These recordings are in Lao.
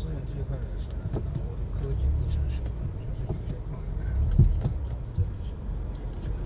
资源最快的是老挝的科技部城市，就是有些矿还没有通，他们这里是也不是很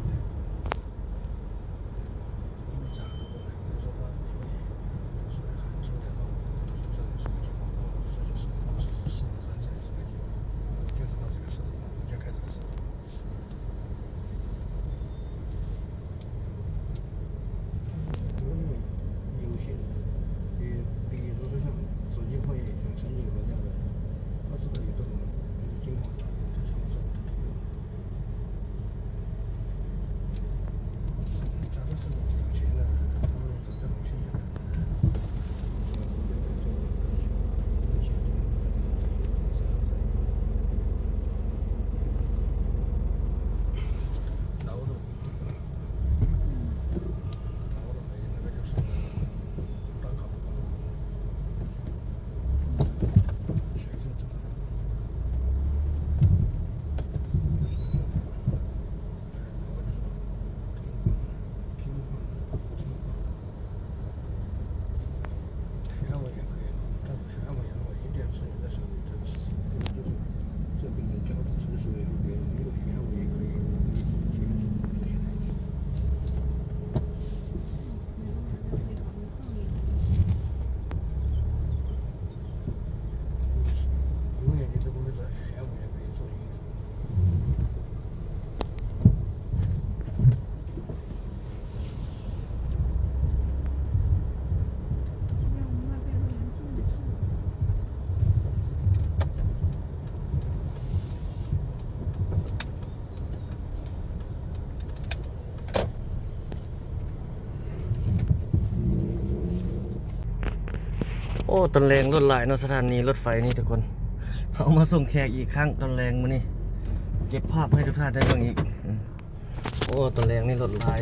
ໂອ້ ຕອນແລງລົດຫຼາຍເນາະ ສະຖານີລົດໄຟນີ້ທຸກຄົນ. ເຮົາມາສົ່ງແຂກອີກຄັ້ງຕອນແລງມື້ນີ້ ເກັບພາບໃຫ້ທຸກທ່ານໄດ້ເບິ່ງອີກ. ໂອ້ ຕອນແລງນີ້ລົດຫຼາຍ.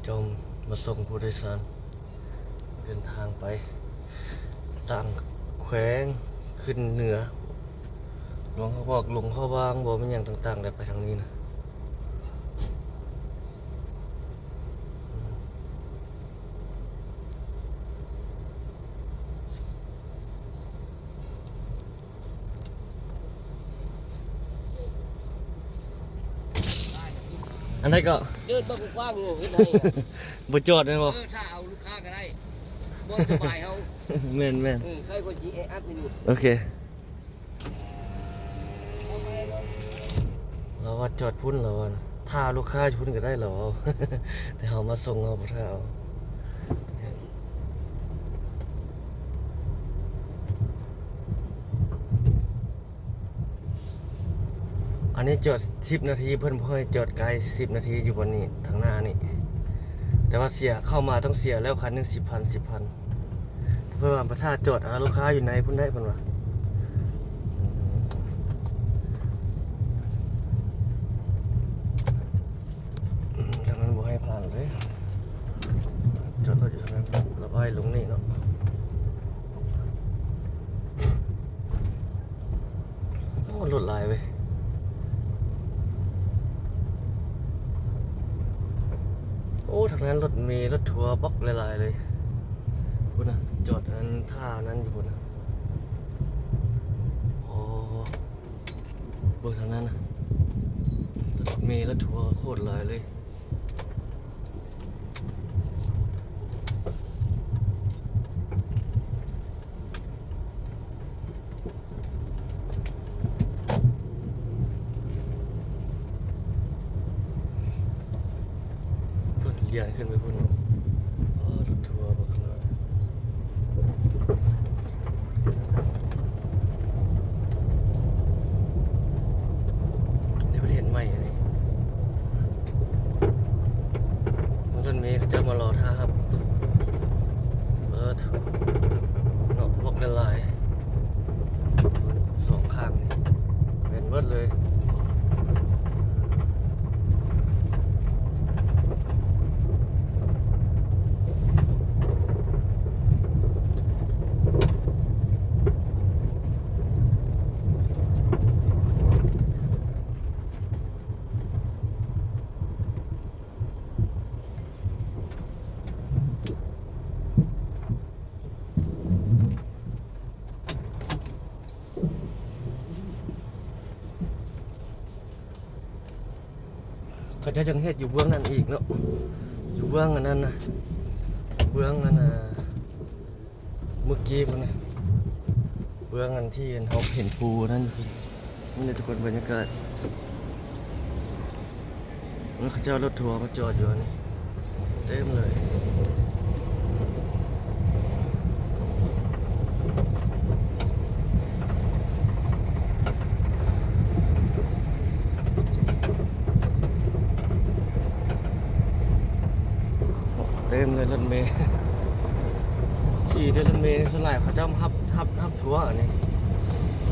ເຂົາເຈົ້າມາສົ່ງຜູ້ໂດຍສານ ເດີນທາງໄປຕ່າງແຂວງ ຂຶ້ນເໜືອ ຫຼວງພະບາງ ຫຼວງພະບາງບໍ ແມ່ນຫຍັງຕ່າງໆ ແຫຼະ ໄປທາງນີ້ນະ. ອັນໃດກໍ ເດີນເບິ່ງກວ້າງຢູ່ ເຮັດໃຫ້ ບໍ່ຈອດແມ່ນບໍ່? ເອີ ຖ້າເອົາລູກຄ້າກໍໄດ້ ບ່ອນສະບາຍເຮົາ. ແມ່ນໆ ເອີ ໃຄກວ່າຊິແອອັດນີ້. ໂອເຄ ລາວວ່າຈອດພຸ້ນ ລາວວ່າຖ້າລູກຄ້າຢູ່ພຸ້ນກໍໄດ້ ລາວເວົ້າ ແຕ່ເຮົາມາສົ່ງ ເຮົາບໍ່ຖ້າເອົາ. ອັນນີ້ຈອດສິບນາທີ ເພິ່ນບໍ່ໃຫ້ຈອດໄກ ສິບນາທີຢູ່ບ່ອນນີ້ ທາງໜ້ານີ້ ແຕ່ວ່າເສຍ ເຂົ້າມາຕ້ອງເສຍແລ້ວ ຄັນໜຶ່ງສິບພັນ ສິບພັນ. ເພິ່ນວ່າຖ້າຈອດ ອາ ລູກຄ້າຢູ່ໃນພຸ້ນໄດ້ ເພິ່ນວ່າ. ທາງນັ້ນບໍ່ໃຫ້ຜ່ານເລີຍ ຈອດລົດຢູ່ທາງນັ້ນ ລະບາຍລົງນີ້ເນາະ. ໂອ້ ລົດຫຼາຍເວີຍ. ໂອ້ ທາງນັ້ນລົດເມ ລົດທົວບັກຫຼາຍໆເລີຍ ພຸ້ນນະ ຈອດອັນທ່ານັ້ນຢູ່ພຸ້ນນະ. ໂອ້ ເບິ່ງທາງນັ້ນນະ ລົດເມ ລົດທົວໂຄດຫຼາຍເລີຍ. ພຸ້ນ ລຽນຂຶ້ນໄປພຸ້ນ. ອໍ ລົດທົວບັກຫຼາຍ. ໃນປະເທດໃໝ່ອັນນີ້ ລົດເມເຂົາເຈົ້າມາລໍຖ້າຮັບ. ເອີ ເນາະ ບັກຫຼາຍໆ ສອງຂ້າງນີ້ແມ່ນເບິດເລີຍ. ເຂົາເຈົ້າຍັງເຮັດຢູ່ເບື້ອງນັ້ນອີກເນາະ ຢູ່ເບື້ອງອັນນັ້ນນະ ເບື້ອງອັນນ່າ ເມື່ອກີ້ພຸ້ນນະ ເບື້ອງອັນທີ່ເຮົາເຫັນພູນັ້ນຢູ່. ນີ້ແຫຼະທຸກຄົນ ບັນຍາກາດ ເຂົາເຈົ້າເອົາລົດທົວມາຈອດຢູ່ອັນນີ້ເຕັມເລີຍ. ເຕັມເລີຍລົດເມ ຂີ່ແຕ່ລົດເມ ສ່ວນຫຼາຍເຂົາເຈົ້າຮັບ ຮັບ ຮັບທົວອັນນີ້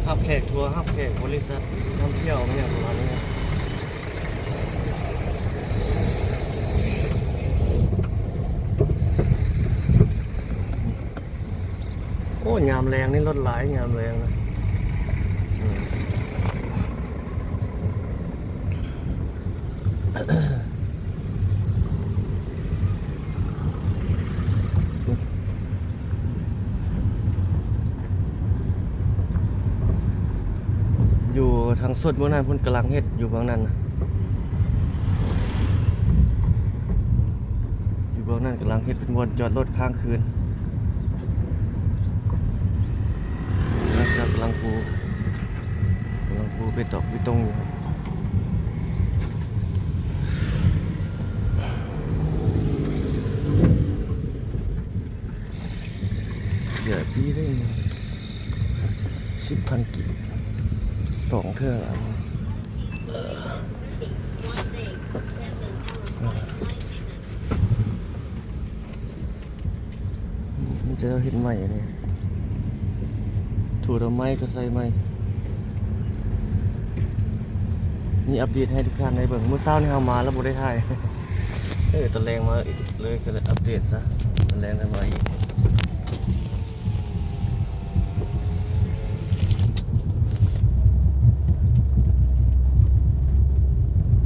ຮັບແຂກທົວ ຮັບແຂກບໍລິສັດນຳທ່ຽວ ອີຫຍັງປະມານນີ້. ໂອ້ ຍາມແລງນີ້ລົດຫຼາຍ ຍາມແລງນະ ອືມ ຢູ່ທາງສຸດເບື້ອງນັ້ນພຸ້ນ ກຳລັງເຮັດຢູ່ເບື້ອງນັ້ນນະ ຢູ່ເບື້ອງນັ້ນກຳລັງເຮັດເປັນບ່ອນຈອດລົດຄ້າງຄືນ ກຳລັງປູ ກຳລັງປູເບັດຕອກເບັດຕົງຢູ່. ເສຍປີເດ້ ສິບພັນກີບ ສອງເທື່ອ. ມັນຈະເຮັດໃໝ່ອັນນີ້ ຖົ່ວດອກໄມ້ກໍໃສ່ໃໝ່. ນີ້ອັບເດດໃຫ້ທຸກທ່ານໄດ້ເບິ່ງ ມື້ເຊົ້ານີ້ເຮົາມາແລ້ວບໍ່ໄດ້ຖ່າຍ ເອີ ຕອນແລງມາອີກເລີຍ ກໍເລີຍອັບເດດຊະ ຕອນແລງໄດ້ມາອີກ.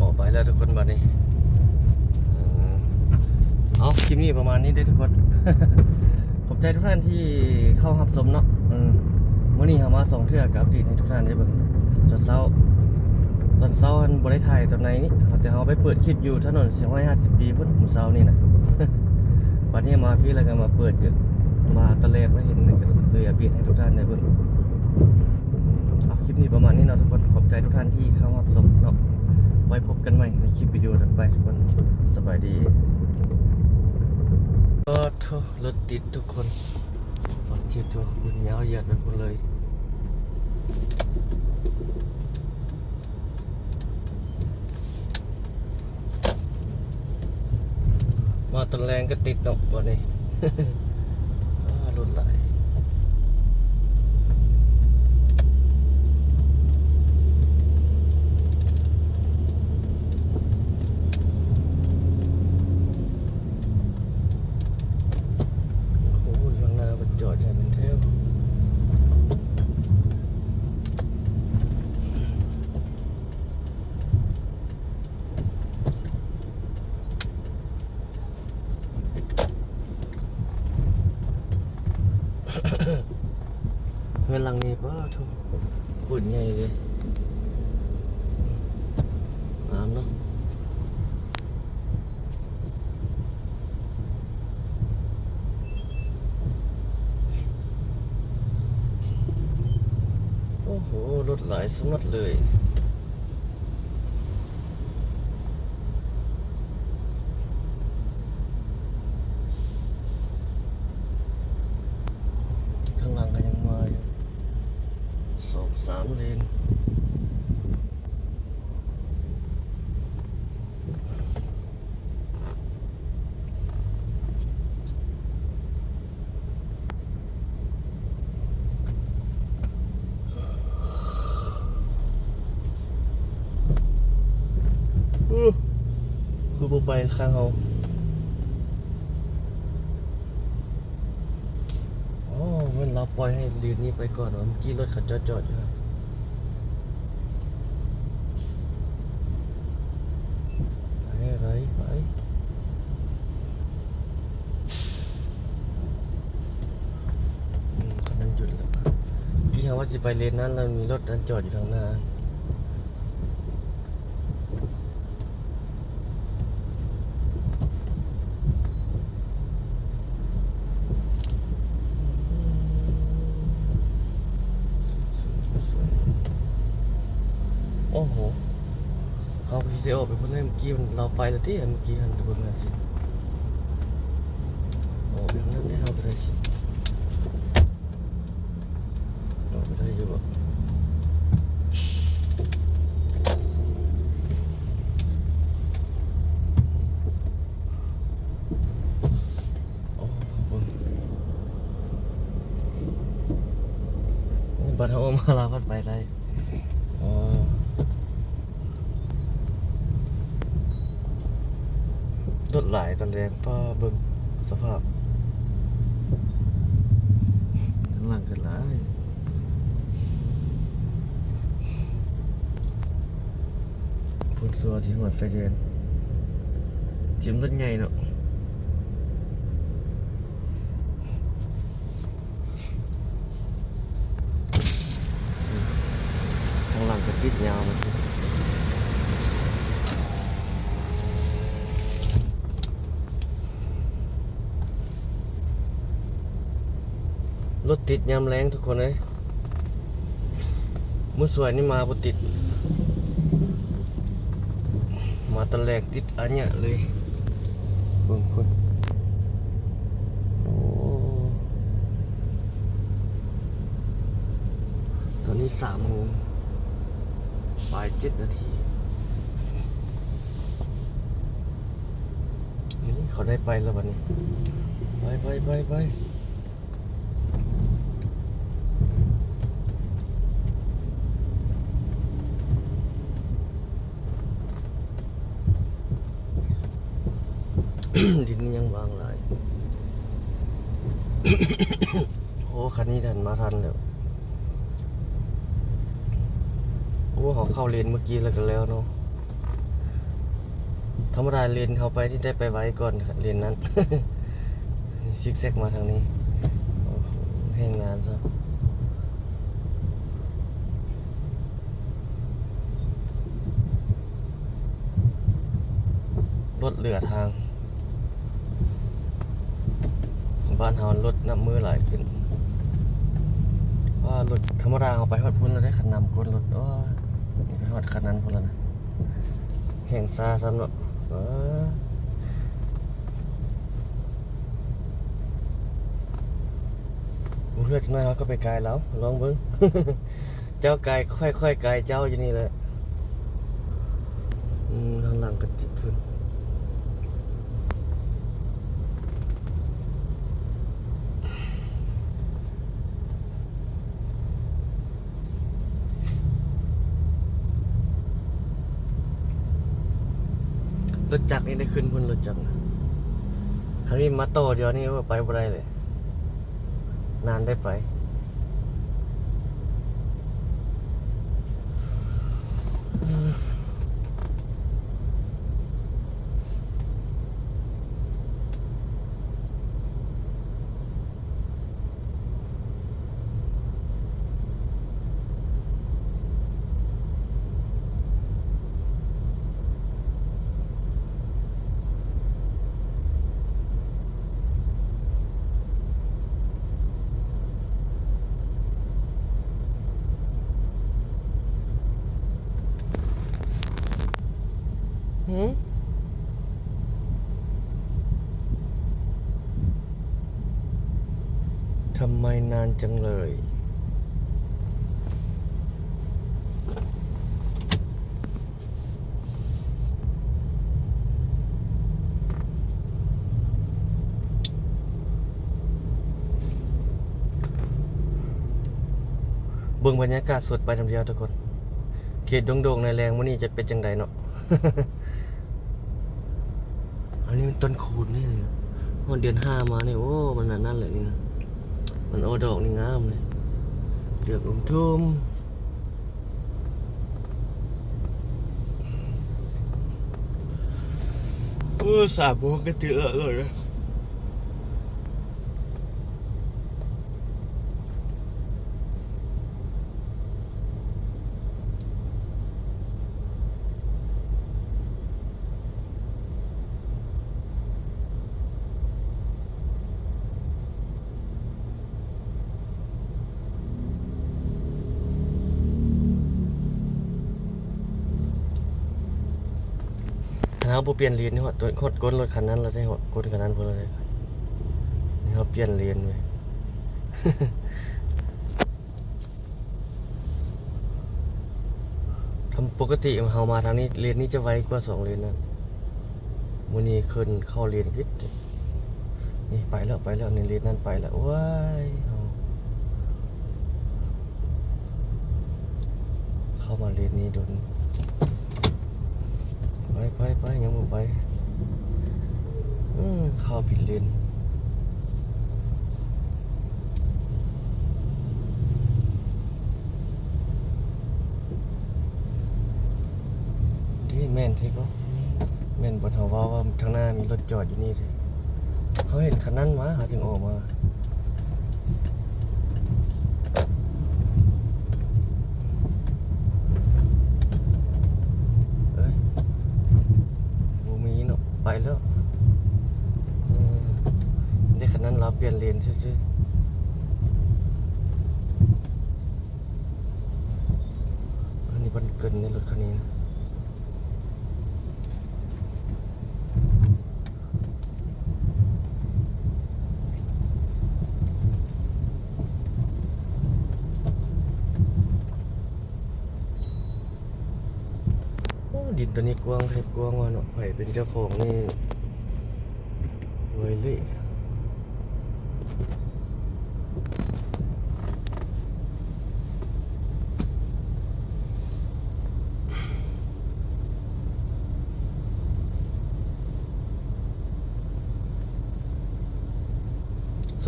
ອອກໄປແລ້ວທຸກຄົນບັດນີ້ ເອີ ເອົາ ຄລິບນີ້ປະມານນີ້ເດີທຸກຄົນ ຂອບໃຈທຸກທ່ານທີ່ເຂົ້າຮັບຊົມເນາະ ເອີ ມື້ນີ້ເຮົາມາສອງເທື່ອ ກໍອັບເດດໃຫ້ທຸກທ່ານໄດ້ເບິ່ງ ຕອນເຊົ້າ ຕອນເຊົ້າຫັ້ນບໍ່ໄດ້ຖ່າຍຕອນໃນນີ້ ແຕ່ເຮົາໄປເປີດຄລິບຢູ່ຖະໜົນສີ່ຮ້ອຍຫ້າສິບປີພຸ້ນ ມື້ເຊົ້ານີ້ນະ ບັດນີ້ມາພີ້ແລ້ວກໍມາເປີດຢູ່ ມາຕອນແລກແລ້ວເຫັນ ກໍເລີຍອັບເດດໃຫ້ທຸກທ່ານໄດ້ເບິ່ງ. ເອົາ ຄລິບນີ້ປະມານນີ້ເນາະທຸກຄົນ ຂອບໃຈທຸກທ່ານທີ່ເຂົ້າຮັບຊົມເນາະ ໄວ້ພົບກັນໃໝ່ໃນຄລິບວິດີໂອຖັດໄປທຸກຄົນ ສະບາຍດີ. ໂອ້ໂທ ລົດຕິດທຸກຄົນ ລົດຕິດຕົວະ ບຸນຍາວຢຽດໄປພຸ້ນເລີຍ. ມາຕອນແລງກໍຕິດເນາະບັດນີ້ ອ່າ ລົດຫຼາຍ. ໂອ້ໂຫ ຢູ່ຂ້າງໜ້າເພິ່ນຈອດໃຫ້ເປັນແຖວ. ເຮືອນຫຼັງນີ້ ປາໂທ້ ໂຄດໃຫຍ່ເລີຍ ງາມເນາະ. ໂອ້ໂຫ ລົດຫຼາຍຊະມັດເລີຍ. ທາງຫຼັງກໍຍັງມາຢູ່ ສອງສາມເລນ. ຄືບໍ່ໄປຂ້າງເຮົາ? ອໍ ແມ່ນລາວປ່ອຍໃຫ້ເລນນີ້ໄປກ່ອນ ວ່າເມື່ອກີ້ລົດເຂົາເຈົ້າຈອດຢູ່ຫັ້ນ. ໄປ ໄປ ໄປ. ອືມ ຄັນນັ້ນຢຸດແລ້ວ. ເມື່ອກີ້ເຮົາວ່າຊິໄປເລນນັ້ນ ແລ້ວມີລົດນັ້ນຈອດຢູ່ທາງໜ້າ. ເຮົາກໍຊິໄດ້ອອກໄປພຸ້ນແຫຼະ ເມື່ອກີ້ມັນ ລາວໄປແລ້ວຕິ ອັນເມື່ອກີ້ຫັ້ນ ໄປເບິ່ງຫັ້ນຊິ ອອກໄປທາງນັ້ນເດ້ ເຮົາກໍໄດ້ຊິ ອອກໄປໄດ້ຢູ່ບໍ່? ໂອ້ ເບິ່ງ ນີ້ບັດເຮົາອອກມາລາວພັດໄປໄດ້. ອໍ ລົດຫຼາຍຕອນແລງ ປ້າ ເບິ່ງສະພາບ ທາງຫຼັງກໍຫຼາຍ ພຸ້ນ ຊົ່ວຊິຮອດໄຟແດງ ຈິ້ມລົດໃຫຍ່ເນາະ. ທາງຫຼັງກໍຕິດຍາວເລີຍ ລົດຕິດຍາມແລງທຸກຄົນເອີຍ. ມື້ສວຍນີ້ມາບໍ່ຕິດ ມາຕອນແລງຕິດອາຍະເລີຍ ເບິ່ງພຸ້ນ. ໂອ້ ຕອນນີ້ສາມໂມງປາຍເຈັດນາທີ ນີ້ເຂົາໄດ້ໄປແລ້ວບັດນີ້ ໄປ ໄປ ໄປ ໄປ. ດິນນີ້ຍັງຫວ່າງຫຼາຍ. ໂອ້ ຄັນນີ້ທັນ ມາທັນແລ້ວ. ໂອ້ ເຮົາເຂົ້າເລນເມື່ອກີ້ແລ້ວກໍແລ້ວເນາະ. ທຳມະດາເລນເຮົາໄປທີ່ໄດ້ໄປໄວກ່ອນເລນນັ້ນ ຊິກແຊັກມາທາງນີ້. ໂອ້ໂຫ ແຮງງານຊະ ລົດເຫຼືອທາງ. ບ້ານເຮົາລົດນັບມື້ຫຼາຍຂຶ້ນ. ວ່າລົດທຳມະດາເຮົາໄປຮອດພຸ້ນແລ້ວເດ້ ຄັນນຳກົ້ນລົດ. ໂອ້ຍ ໄປຮອດຄັນນັ້ນພຸ້ນແລ້ວນະ ແຮງຊ້າຊ້ຳເນາະ. ເອີ ບໍ່ເທື່ອຈັກໜ້ອຍເຮົາກໍໄປກາຍລາວ ລອງເບິ່ງ. ເຈົ້າກາຍຂ້ອຍ ຂ້ອຍກາຍເຈົ້າຢູ່ນີ້ແຫຼະ. ອືມ ທາງຫຼັງກໍຕິດພຸ້ນ. ລົດຈັກນີ້ໄດ້ຂຶ້ນພຸ້ນ ລົດຈັກນະ. ຄັນມີມາຕໍ່ດຽວນີ້ ໂອ້ ໄປບໍ່ໄດ້ເລີຍ. ນານໄດ້ໄປ. ຫື? ทำไมนานจังเลย เบิ่งบรรยากาศสดไปนำเดียวทุกคน เขตดงโด่งในแลงมื้อนี้จะเป็นจั่งใดเนาะ อันนี้มันต้นคูณนี่ ฮอดเดือนห้ามานี่ โอ้ มันอันนั้นแหละนี่นะ มันออกดอกนี่งามเลย เหลืองอุ้มทุ่ม โอ้ สามโมงก็ตื่นแล้วเลยนะ เ ເຮົາບໍ່ປ່ຽນເລນ ຮອດ ຮອດກົ້ນລົດຄັນນັ້ນແລ້ວເດ້ ຮອດກົ້ນຄັນນັ້ນພຸ້ນແລ້ວເດ້. ນີ້ເຮົາປ່ຽນເລນເວີຍ. ທຳ ປົກກະຕິເຮົາມາທາງນີ້ ເລນນີ້ຈະໄວກວ່າສອງເລນນັ້ນ. ມື້ນີ້ຂຶ້ນເຂົ້າເລນຜິດ. ນີ້ໄປແລ້ວ ໄປແລ້ວ ນີ້ເລນນັ້ນໄປແລ້ວ. ໂອ້ຍ ເຮົາເຂົ້າມາເລນນີ້ດົນ. ໄປ ໄປ ໄປ ຍັງບໍ່ໄປ. ເອີ ເຂົ້າຜິດເລນ. ນີ້ແມ່ນແທ້ກໍ ແມ່ນບໍ່ ເຮົາເວົ້າວ່າທາງໜ້າມີລົດຈອດຢູ່ນີ້ແທ້. ເຮົາເຫັນຄັນນັ້ນຫວາ ເຮົາຈຶ່ງອອກມາ. ເອີຍ ບໍ່ມີເນາະ ໄປແລ້ວ. ເອີ ເດ້ ຄັນນັ້ນລາວປ່ຽນເລນຊື່ໆ. ອັນນີ້ເພິ່ນເກີນໃນລົດຄັນນີ້ນະ. ໂອ້ ດິນໂຕນີ້ກວ້າງແທ້ກວ້າງວ່າເນາະ ໃຜເປັນເຈົ້າຂອງນີ້ ລວຍເລີຍ.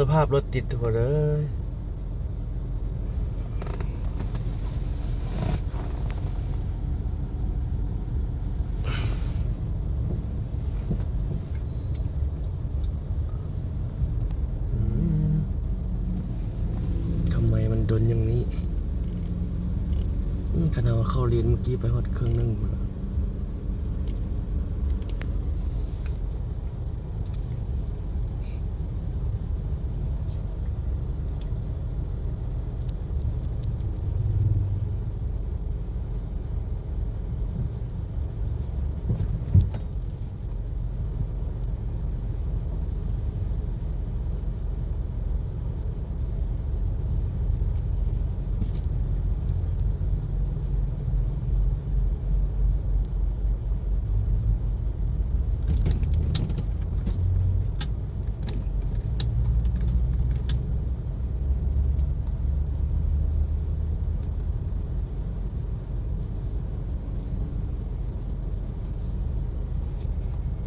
ສະພາບລົດຕິດທຸກຄົນເອີຍ. ອືມ ທຳໄມມັນດົນຢ່າງນີ້? ອືມ ຂະໜາດວ່າເຂົ້າເລນເມື່ອກີ້ໄປຮອດເຄິ່ງໜຶ່ງພຸ້ນລະ.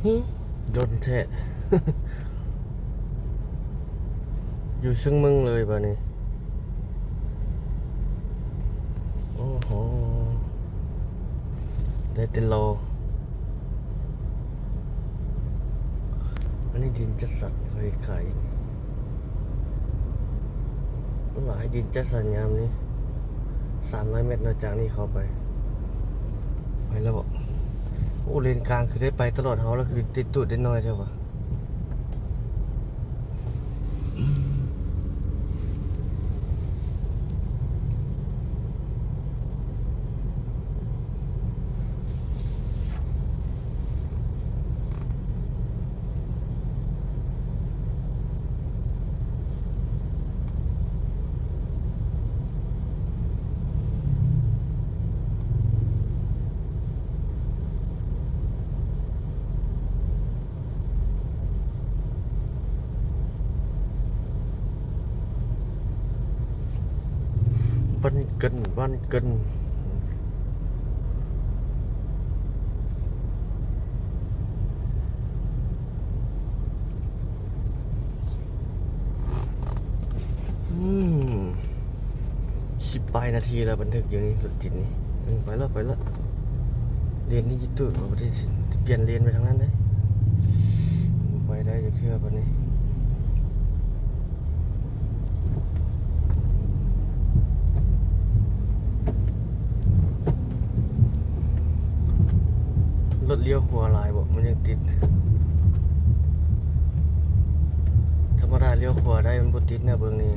ຫື ດົນແທ້ ຢູ່ຊຶງເມືອງເລີຍບາດນີ້. ໂອ້ໂຫ ໄດ້ແຕ່ລໍ. ອັນນີ້ດິນຈັດສັນເຂົາເຮັດຂາຍຢູ່ນີ້. ຫຼາຍ ດິນຈັດສັນຍາມນີ້ ສາມຮ້ອຍແມັດເນາະ ຈາກນີ້ເຂົ້າໄປ. ໄປແລ້ວບໍ? ໂອ້ ເລນກາງຄືໄດ້ໄປຕະຫຼອດ ເຮົາລະຄືຕິດຕູດໄດ້ໜ້ອຍແທ້ຫວາ? ບ້ານເກີນ ບ້ານເກີນ. ອືມ ສິບປາຍນາທີແລ້ວ ບັນທຶກຢູ່ນີ້ ລົດຕິດນີ້. ເອີ ໄປລະ ໄປລະ. ເລນນີ້ຈະຕູດບໍ່? ບໍ່ໄດ້ ປ່ຽນເລນໄປທາງນັ້ນເດ້. ບໍ່ໄປໄດ້ຈັກເທື່ອບາດນີ້. ລົດລ້ຽວຂວາຫຼາຍບໍ? ມັນຍັງຕິດ. ທຳມະດາລ້ຽວຂວາໄດ້ ມັນບໍ່ຕິດແນວເບິ່ງນີ້.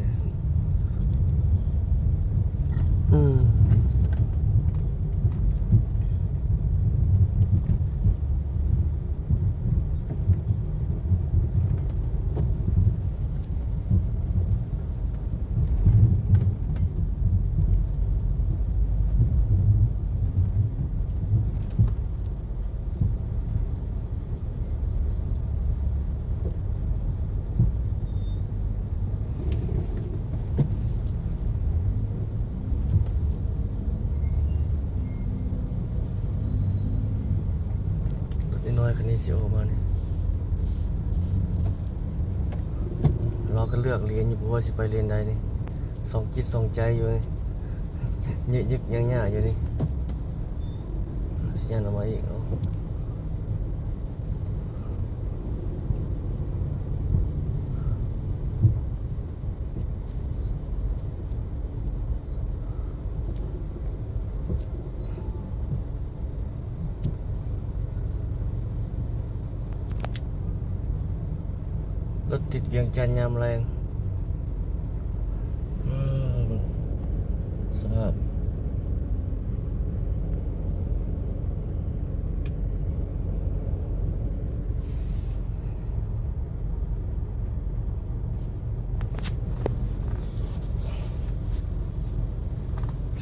ອືມ. ຄັນນີ້ຊິອອກມານີ້ ລາວກໍເລືອກເລນຢູ່ ບໍ່ວ່າຊິໄປເລນໃດນີ້ ສອງຈິດສອງໃຈຢູ່ນີ້ ຍຶກໆຍາກໆຢູ່ນີ້ ຊິຍ່າງອອກມາອີກ ເອົາ. ລົດຕິດວຽງຈັນຍາມແລງ ອືມ ສະພາບ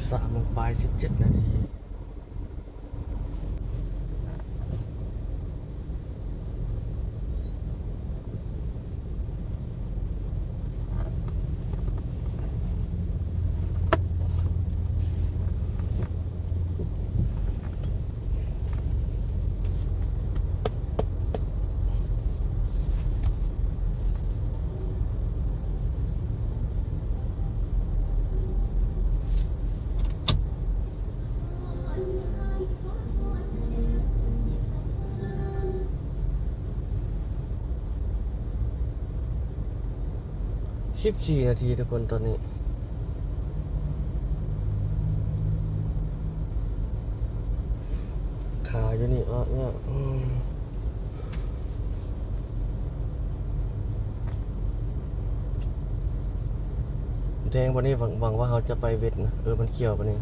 ສາມໂມງປາຍ ສິບເຈັດນາທີ. ສິບສີ່ນາທີທຸກຄົນ ຕອນນີ້ ຂາຢູ່ນີ້ ອະ ອະ ອືມ ແດງປານນີ້ ຫວັງ ຫວັງວ່າເຮົາຈະໄປເວັດນະ ເອີ ມັນຂຽວປານນີ້.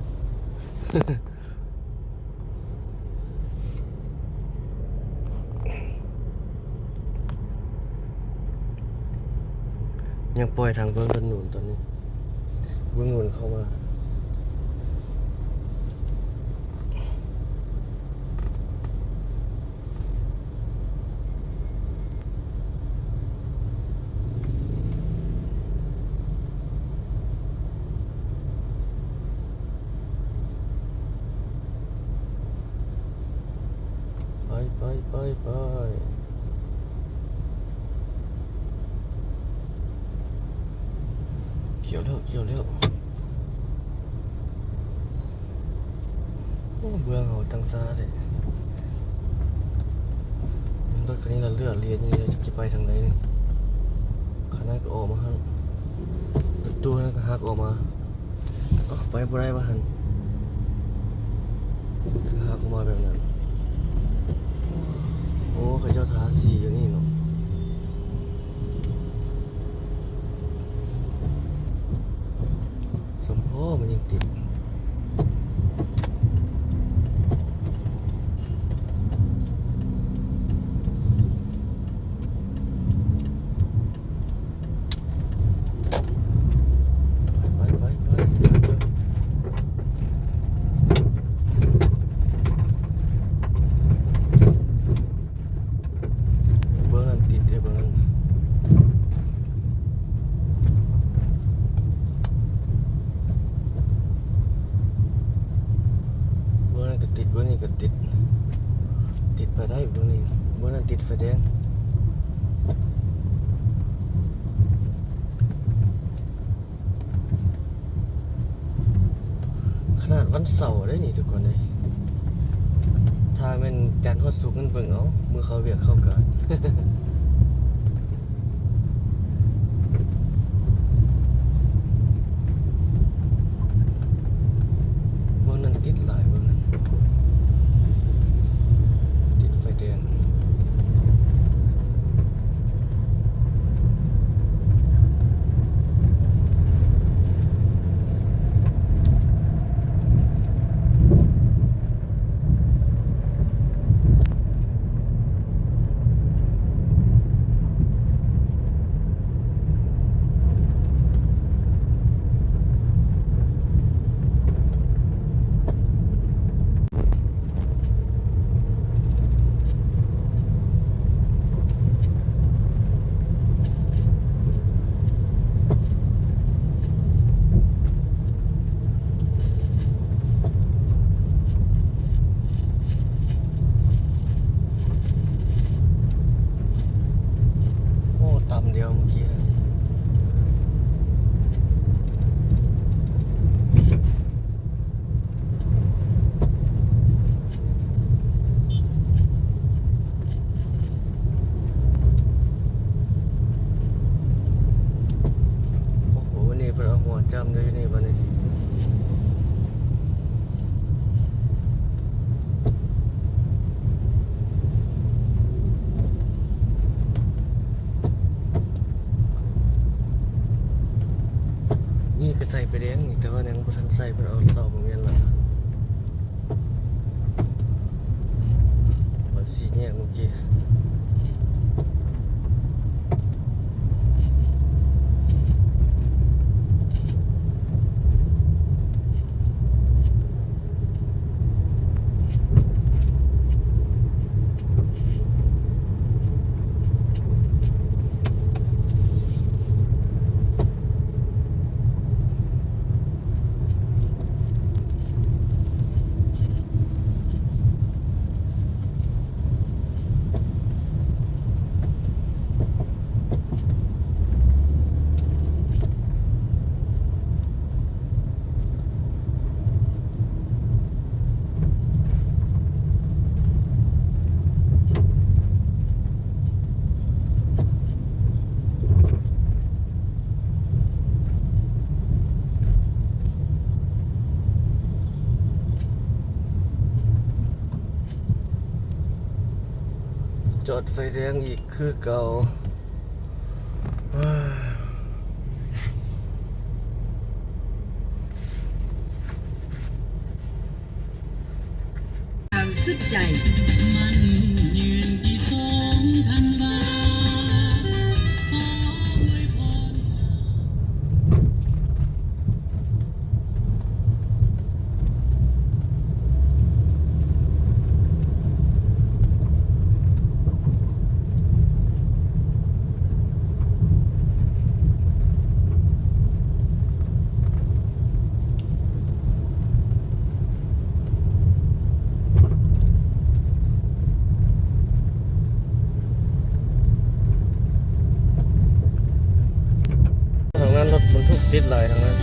ຍັງປ່ອຍທາງເບື້ອງທາງໜູນຕອນນີ້ ເບື້ອງໜູນເຂົ້າມາ ໄປ ໄປ ໄປ ໄປ ຂຽວແລ້ວ ຂຽວແລ້ວ. ໂອ້ ເບື່ອເຮົາຕັ້ງຊ້າແທ້ ລົດຄັນນີ້ລະເລືອກລຽນຢູ່ ຈັກຊິໄປທາງໃດນີ້ ຄັນນັ້ນກໍອອກມາຫັ້ນ ລົດຕູ້ນັ້ນກໍຫັກອອກມາ ເອົ້າ ໄປບໍ່ໄດ້ວ່າຫັ້ນ ຄືຫັກອອກມາແບບນັ້ນ ໂອ້ ເຂົາເຈົ້າທາສີຢູ່ນີ້ເນາະ. ສົມພໍມັນຍັງຕິດ ໄປ ໄປ ໄປ ໄປ. ເບິ່ງນັ້ນຕິດເດ້ ເບິ່ງນັ້ນ ເບິ່ງນັ້ນກໍຕິດ ເບິ່ງນີ້ກໍຕິດ ຕິດໄປໄດ້ ເບິ່ງນີ້ ເບິ່ງນັ້ນຕິດໄຟແດງ. ຂະໜາດວັນເສົາເດ້ນີ້ທຸກຄົນເອີຍ ຖ້າແມ່ນຈັນຮອດສຸກນັ້ນເບິ່ງເອົາ ມື້ເຂົ້າວຽກເຂົ້າການ ເບິ່ງນັ້ນຕິດຫຼາຍ ເບິ່ງນັ້ນ ຕິດໄຟແດງ. ເ ຈຳໄດ້ຢູ່ນີ້ບາດນີ້. ນີ້ກໍໃສ່ໄຟແດງນີ້ ແຕ່ວ່າຍັງບໍ່ທັນໃສ່ ເພິ່ນເອົາເສົາມາວຽນລະ ວ່າສີ່ແຍກເມື່ອກີ້. ຈອດໄຟແດງອີກຄືເກົ່າ. ຢ່າງສຸດໃຈ ມັນຍືນທີ່ສອງທັນວາ ຂໍອວຍພອນ. ທາງນັ້ນລົດບັນທຸກຕິດຫຼາຍທາງນັ້ນ.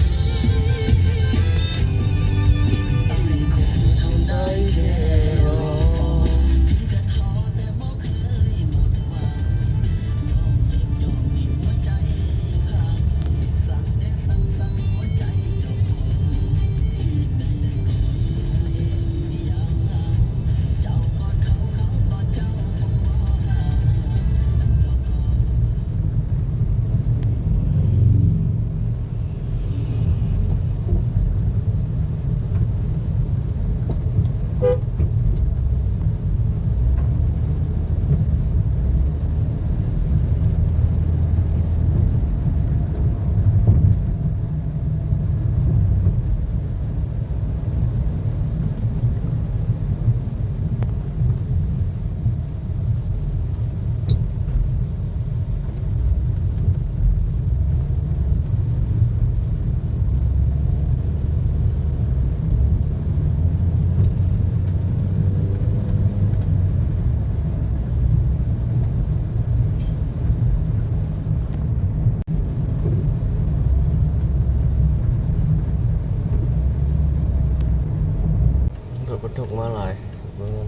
ລົດບັນທຸກມາຫຼາຍ. ເບິ່ງ.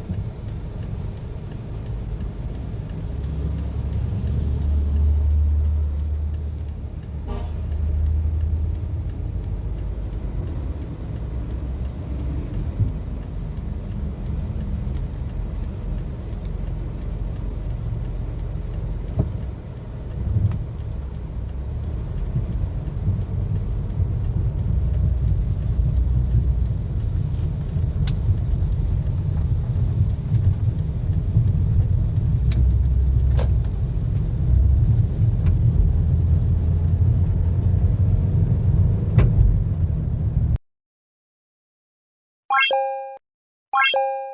ເ